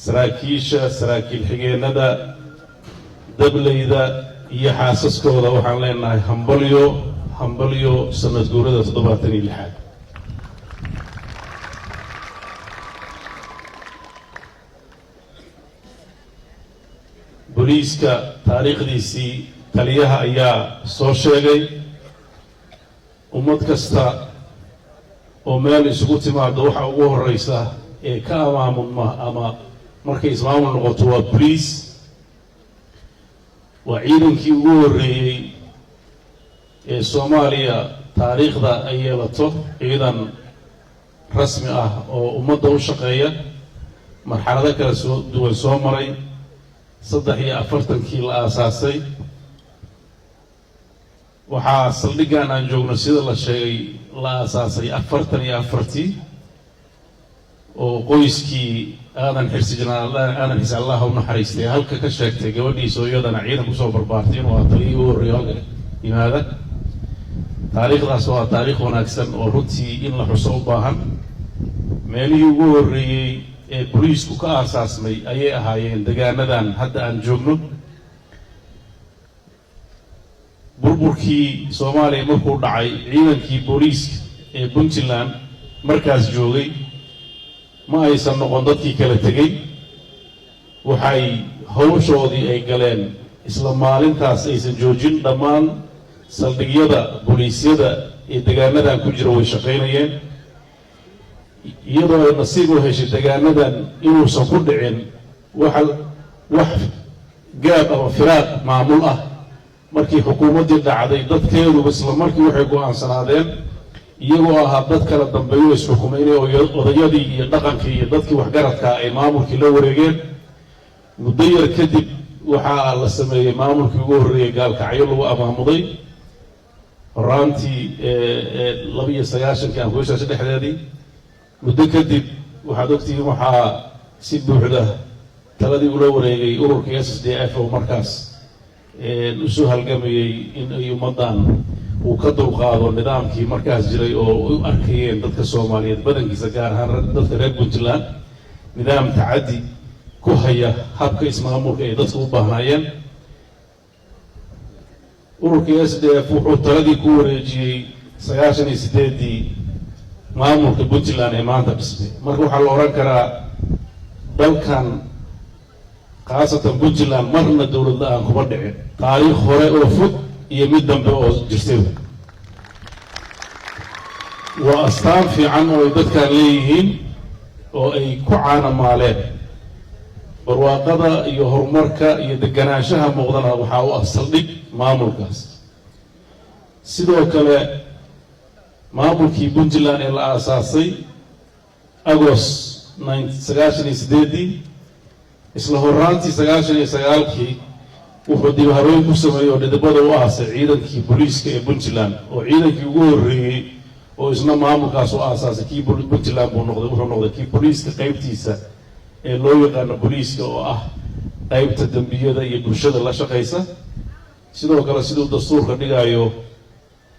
Saraakiisha, saraakiil xigeennada, dableyda iyo xaasaskooda waxaan leenahay hambalyo, hambalyo sanad guurada 76aad. Booliiska taariikhdiisii taliyaha ayaa soo sheegay. Ummad kasta oo meel isugu timaado, waxa ugu horeysa ee ka amaamudma ama markay ismaamul noqoto waa boliis. Waa ciidankii ugu horreeyey ee Soomaaliya taariikhda ay yeelato, ciidan rasmi ah oo ummadda u shaqeeya, marxalado kala soo duwan soo maray, 43-kii la aasaasay. Waxaa saldhiggan aan joogno, sida la sheegay, la aasaasay 44-tii, oo qoyskii Aadan Xirsi, Jenaraal Aadan Xirsi, Allah u naxariistay, halka ka sheegtay gabadhiisa oo iyadana ciidan kusoo barbaartay inuu aa taliyii u horreeyo halka yimaada. Taariikhdaas waa taariikh wanaagsan oo runtii in la xuso u baahan. Meelihii ugu horreeyey ee boliisku ka aasaasmay ayay ahaayeen degaanadan hadda aan joogno. Burburkii Soomaaliya markuu dhacay, ciidankii booliiska ee Puntland markaas joogay ma aysan noqon dadkii kala tegey. Waxay hawshoodii ay galeen isla maalintaas, aysan joojin. Dhammaan saldhigyada booliisyada ee degaanadan ku jira way shaqaynayeen, iyadoo ay nasiib u heshay degaanadan inuusan ku dhicin waxa wax gaab ama firaaq maamul ah. Markii xukuumaddii dhacday, dadkeeduba isla markii waxay go-aansanaadeen, iyagoo ahaa dad kala dambeeyo isxukumay, inay odayadii iyo dhaqankii iyo dadkii waxgaradkaa ay maamulkii la wareegeen. Muddo yar kadib waxaa la sameeyey maamulkii ugu horreeyey Gaalkacyo lagu amaamuday horaantii 92-kii aan kuishaasha dhexdeedii. Muddo kadib, waxaad ogtihiin, waxaa si buuxda taladii ula wareegay ururkii SSDF, oo markaas usoo halgamayey in ay ummaddan uu ka dulqaado nidaamkii markaas jiray, oo u arkayeen dadka Soomaaliyeed badankiisa, gaar ahaan dadka reer Puntland, nidaam tacaddi ku haya habka ismaamulka ay dadka u baahnaayeen. Ururkii SDF wuxuu taladii ku wareejiyey 98-dii maamulka Puntland ee maanta dhismay. Marka waxaa la odhan karaa dalkan, khaasatan Puntland, marna dowlad la-aan kuma dhicin, taariikh hore oo fog iyo mid dambe oo jirtayba. Waa astaan fiican oo ay dadkan leeyihiin oo ay ku caanamaaleen. Barwaaqada iyo horumarka iyo deganaanshaha muuqdana waxaa u ah saldhig maamulkaas. Sidoo kale, maamulkii Puntland ee la aasaasay Agost 98-dii, isla horaantii 99-kii wuxuu dib habeyn ku sameeyey oo dhidibada u aasay ciidankii booliiska ee Puntland, oo ciidankii ugu horreeyey oo isna maamulkaas u aasaasay kii Puntland buu noqday. Wuxuu noqday kii booliiska qeybtiisa ee loo yaqaano booliiska, oo ah qeybta dembiyada iyo bulshada la shaqaysa. Sidoo kale, siduu dastuurka dhigayo,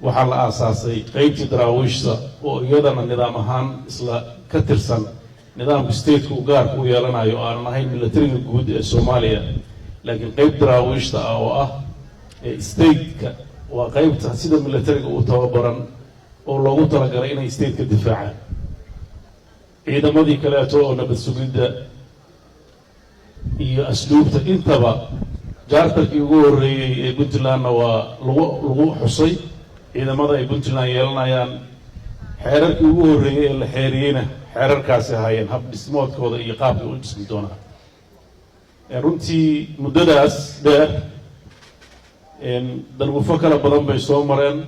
waxaa la aasaasay qeybtii daraawiishta, oo iyadana nidaam ahaan isla ka tirsan nidaamka stateka uu gaarka u yeelanayo, aanan ahayn militariga guud ee Soomaaliya, laakiin qeyb daraawiishta ah oo ah stateka, waa qeybta sida militariga uu tababaran oo loogu talagalay inay stateka difaacaan. Ciidamadii kaleeto oo nabad sugidda iyo asluubta intaba, charterkii ugu horreeyey ee Puntlandna waa lagu xusay ciidamada ay Puntland yeelanayaan. Xeerarkii ugu horreeyey ee la xeeriyeyna xeerarkaasi ahaayeen, hab dhismoodkooda iyo qaabkay u dhismi doonaan. Runtii muddadaas dheer dargufo kala badan bay soo mareen.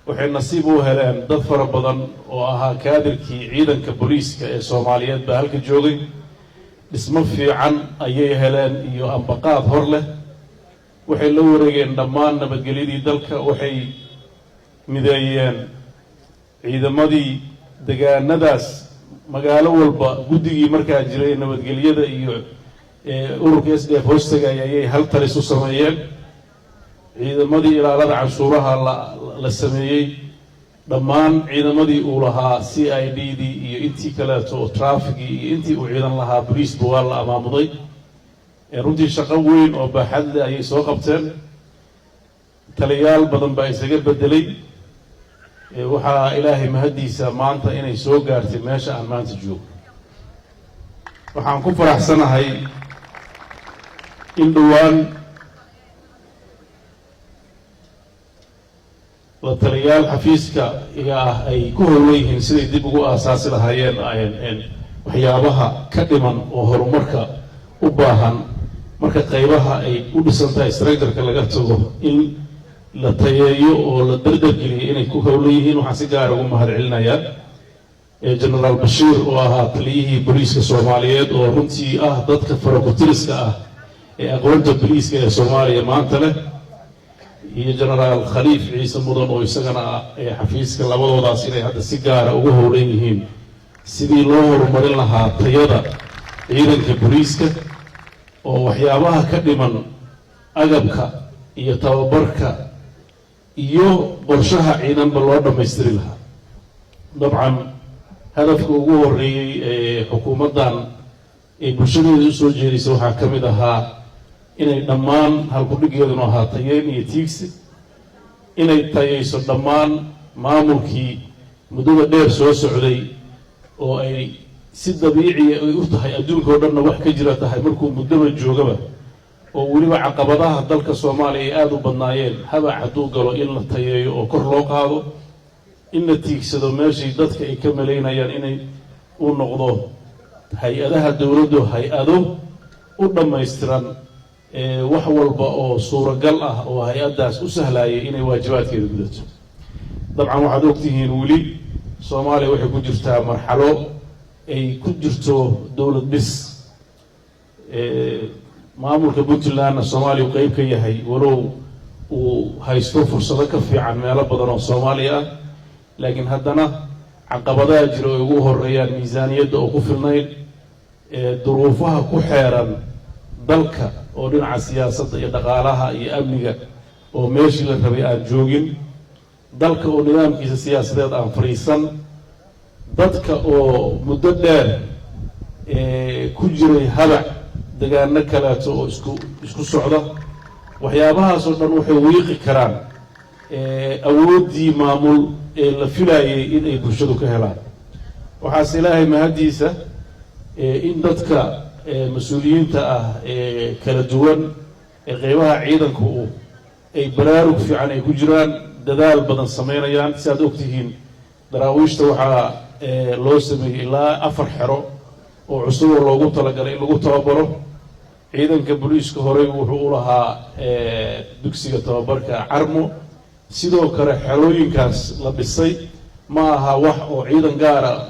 Waxay nasiib u heleen dad fara badan oo ahaa kaadirkii ciidanka booliiska ee Soomaaliyeed baa halka joogay. Dhismo fiican ayay heleen iyo ambaqaad hor leh. Waxay la wareegeen dhammaan nabadgelyadii dalka. Waxay mideeyeen ciidamadii degaanadaas, magaalo walba guddigii markaa jiray nabadgelyada iyo ururka SDF hoostagaya ayay hal talis u sameeyeen. Ciidamadii ilaalada canshuuraha la sameeyey. Dhammaan ciidamadii uu lahaa, CID dii iyo intii kaleeto oo trafigii iyo intii uu ciidan lahaa boliisba, waa la amaamuday. Runtii shaqo weyn oo baaxad leh ayay soo qabteen. Taliyaal badan baa isaga bedelay. Waxaa Ilaahay mahaddiisa maanta inay soo gaartay meesha aan maanta joogo. Waxaan ku faraxsanahay in dhowaan la taliyaal xafiiska iga ah ay ku howlan yihiin siday dib ugu aasaasi lahaayeen waxyaabaha ka dhiman oo horumarka u baahan. Marka qaybaha ay u dhisan tahay structureka laga tago, in la tayeeyo oo la dardargeliyo inay ku howlan yihiin. Waxaan si gaara ugu mahad celinayaa Genaraal Bashiir oo ahaa taliyihii booliiska Soomaaliyeed, oo runtii ah dadka farakutiriska ah ee aqoonta booliiska ee Soomaaliya maanta leh, iyo Genaraal Khaliif Ciise Mudan oo isagana ah ee xafiiska. Labadoodaas inay hadda si gaara ugu howlan yihiin sidii loo horumarin lahaa tayada ciidanka booliiska, oo waxyaabaha ka dhiman agabka iyo tababarka iyo qorshaha ciidanba loo dhammaystiri lahaa. Dabcan, hadafka ugu horeeyey ee xukuumaddan ay bulshadeeda usoo jeedaysa waxaa ka mid ahaa inay dhammaan, halkudhigeeduna ahaa tayeyn iyo tiigsi, inay tayeyso dhammaan maamulkii muddada dheer soo socday, oo ay si dabiiciya ay u tahay, adduunka oo dhanna wax ka jira tahay, markuu muddaba joogaba oo weliba caqabadaha dalka Soomaaliya ay aada u badnaayeen, habac hadduu galo in la tayeeyo oo kor loo qaado, in la tiigsado meeshii dadka ay ka malaynayaan, inay u noqdo hay-adaha dowladdu hay-ado u dhammaystiran wax walba oo suuragal ah oo hay-addaas u sahlayay inay waajibaadkeeda gudato. Dabcan, waxaad ogtihiin weli Soomaaliya waxay ku jirtaa marxalo ay ku jirto dowlad dhis. Maamulka Puntlandna Soomaaliya u qeyb ka yahay, walow uu haysto fursado ka fiican meelo badan oo Soomaaliya ah, laakiin haddana caqabadaha jira oo ay ugu horeeyaan miisaaniyadda oo ku filnayn, duruufaha ku xeeran dalka oo dhinaca siyaasadda iyo dhaqaalaha iyo amniga oo meeshii la rabay aan joogin, dalka oo nidaamkiisa siyaasadeed aan fadhiisan, dadka oo muddo dheer ku jiray habac degaano kaleeto oo isku socda. Waxyaabahaas oo dhan waxay wiiqi karaan awooddii maamul ee la filayay in ay bulshadu ka helaan. Waxaase Ilaahay mahaddiisa in dadka mas-uuliyiinta ah ee kala duwan ee qeybaha ciidanku ay baraarug fiican ay ku jiraan, dadaal badan sameynayaan. Si aad ogtihiin, Daraawiishta waxaa loo sameeyey ilaa afar xero oo cusub oo loogu talagalay in lagu tababaro. Ciidanka booliiska horey wuxuu u lahaa dugsiga tababarka Carmo. Sidoo kale, xerooyinkaas la dhisay ma aha wax oo ciidan gaara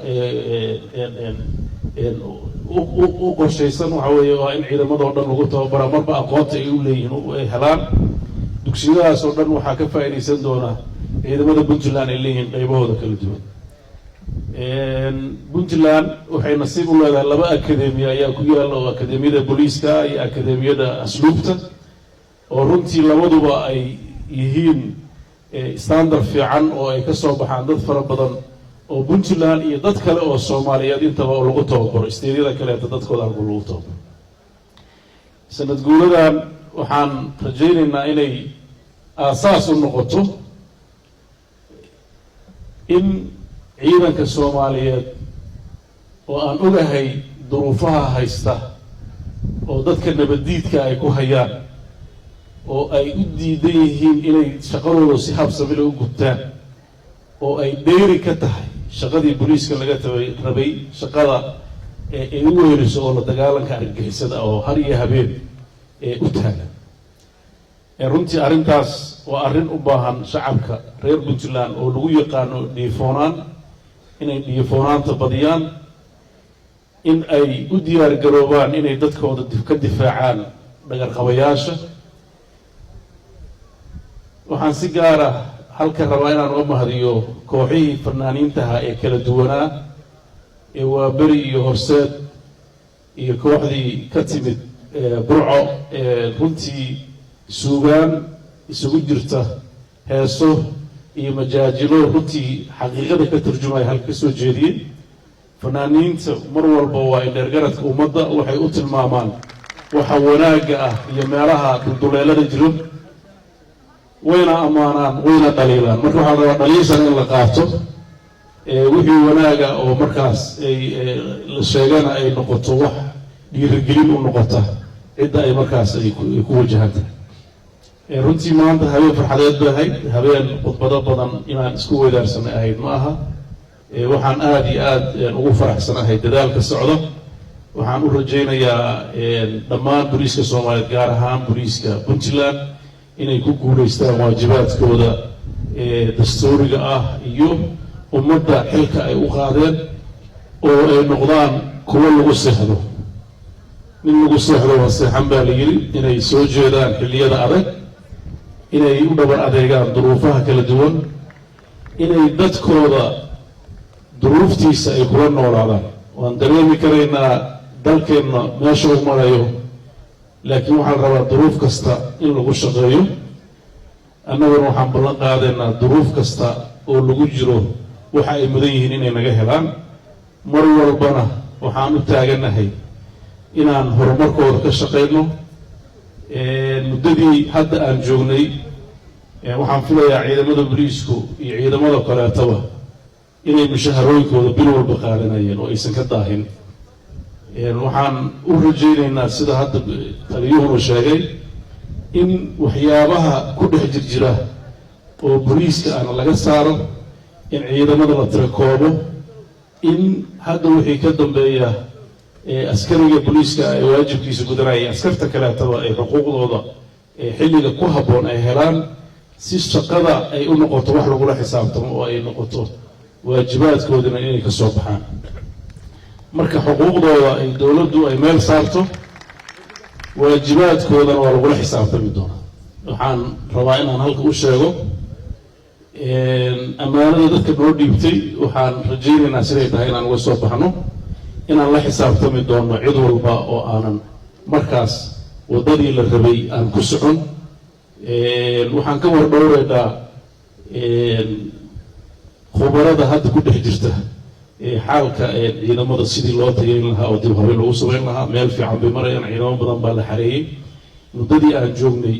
u qorshaysan. Waxa weeye waa in ciidamadoo dhan lagu tababara, marba aqoonta ay u leeyihiin ay helaan. Dugsiyadahaas oo dhan waxaa ka faa'iidaysan doona ciidamada Puntland ay leeyihiin qaybahooda kala duwan. Puntland waxay nasiib u leedahay laba akademiya ayaa ku yaalla, oo akademiyada booliiska iyo akademiyada asluubta, oo runtii labaduba ay yihiin standard fiican oo ay ka soo baxaan dad fara badan oo Puntland iyo dad kale oo Soomaaliyeed intaba oo lagu tababaro stateyada kaleeta dadkooda halku lagu tababaro. Sanad guuradan waxaan rajaynaynaa inay aasaas u noqoto in ciidanka Soomaaliyeed, oo aan ogahay duruufaha haysta oo dadka nabaddiidka ay ku hayaan, oo ay u diidan yihiin inay shaqadooda si habsamile u gubtaan, oo ay dheeri ka tahay shaqadii booliiska laga tabay rabay, shaqada ay u weheliso oo la dagaalanka argagixisada oo har iyo habeen ee u taagan. Runtii arrintaas waa arrin u baahan shacabka reer Puntland, oo lagu yaqaano dhiifoonaan, inay dhiifoonaanta badiyaan, in ay u diyaar garoobaan inay dadkooda ka difaacaan dhagarqabayaasha. Waxaan si gaara halka rabaa inaan uga mahadiyo kooxihii fanaaniintaha ee kala duwanaa ee Waaberi iyo Horseed iyo kooxdii ka timid Burco, ee runtii suugaan isugu jirta heeso. Iyo majaajilo runtii xaqiiqada ka turjumaya halka ka soo jeediyey. Fanaaniinta mar walba waa indheergaradka ummadda, waxay u tilmaamaan waxa wanaagga ah iyo meelaha dulduleelada jiro, wayna ammaanaan, wayna dhaliilaan. Marka waxaa la rabaa dhaliishana in la qaato, wixii wanaaga oo markaas ay la sheegana ay noqoto wax dhiirigelin u noqota cidda ay markaas ay ku wajahan tahay. Runtii maanta habeen farxadeed bay ahayd, habeen khudbado badan inaan isku weydaarsanay ahayd ma aha. Waxaan aada iyo aada ugu faraxsanahay dadaalka socda. Waxaan u rajaynayaa dhammaan booliiska Soomaaliyeed, gaar ahaan booliiska Puntland, inay ku guulaystaan waajibaadkooda dastuuriga ah iyo ummadda xilka ay u qaadeen, oo ay noqdaan kuwo lagu seexdo. Nin lagu seexdo waa seexan baa la yidhi. Inay soo jeedaan xilliyada adag, inay u dhabar adeegaan duruufaha kala duwan, inay dadkooda duruuftiisa ay kula noolaadaan. Waan dareemi karaynaa dalkeenna meesha u marayo, laakiin waxaa la rabaa duruuf kasta in lagu shaqeeyo. Annaguna waxaan ballan qaadaynaa duruuf kasta oo lagu jiro waxa ay mudan yihiin inay naga helaan. Mar walbana waxaan u taaganahay inaan horumarkooda ka shaqayno. Muddadii hadda aan joognay, waxaan filayaa ciidamada booliisku iyo ciidamada kaleetaba inay mushaharooyinkooda bil walba qaadanayeen oo aysan ka daahin. Waxaan u rajaynaynaa, sida hadda taliyuhunu sheegay, in waxyaabaha ku dhex jirjira oo booliiska aana laga saaro, in ciidamada la tirakoobo, in hadda wixii ka dambeeya askariga booliiska ay waajibkiisa gudanaya, askarta kaleetaba ay xuquuqdooda xilliga ku habboon ay helaan, si shaqada ay u noqoto wax lagula xisaabtamo oo ay noqoto waajibaadkoodina inay ka soo baxaan. Marka xuquuqdooda ay dowladdu ay meel saarto, waajibaadkoodana waa lagula xisaabtami doonaa. Waxaan rabaa inaan halka u sheego ammaanada dadka noo dhiibtay, waxaan rajaynaynaa siday tahay inaan uga soo baxno, inaan la xisaabtami doono cid walba oo aanan markaas waddadii la rabay aan ku socon. Waxaan ka war dhowraynaa khubarada hadda ku dhex jirta xaalka ciidamada, sidii loo tageyn lahaa oo dib habeen lagu samayn lahaa. Meel fiican bay marayaan, ciidamo badan baa la xareeyey. Muddadii aan joognay,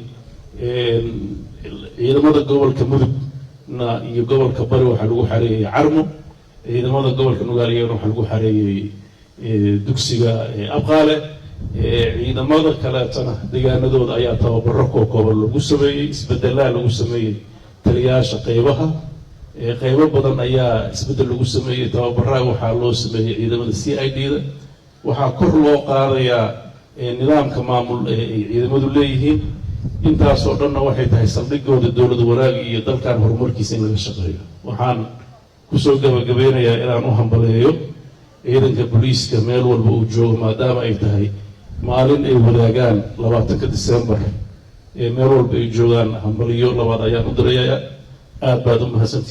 ciidamada gobolka Mudugna iyo gobolka Bari waxaa lagu xareeyey Carmo, ciidamada gobolka Nugaal iyagana waxaa lagu xareeyey dugsiga Abqaale, ciidamada kaleetana deegaanadooda ayaa tababaro kookooban lagu sameeyey. Isbedelaa lagu sameeyey taliyaasha qeybaha, qeybo badan ayaa isbeddel lagu sameeyey. Tababaraa waxaa loo sameeyey ciidamada CID da. Waxaa kor loo qaadayaa nidaamka maamul ee ay ciidamadu leeyihiin. Intaasoo dhanna waxay tahay saldhigooda dowlad wanaag iyo dalkan horumarkiisa in laga shaqeeyo. Waxaan kusoo gabagabeynayaa inaan u hambaleeyo ciidanka booliiska meel walba uu joogo, maadaama ay tahay maalin ay wadaagaan 20-ka Disembar ee meel walba ay joogaan. Hambaliyo labaad ayaan u dirayaa. Aad baad u mahadsantihiin.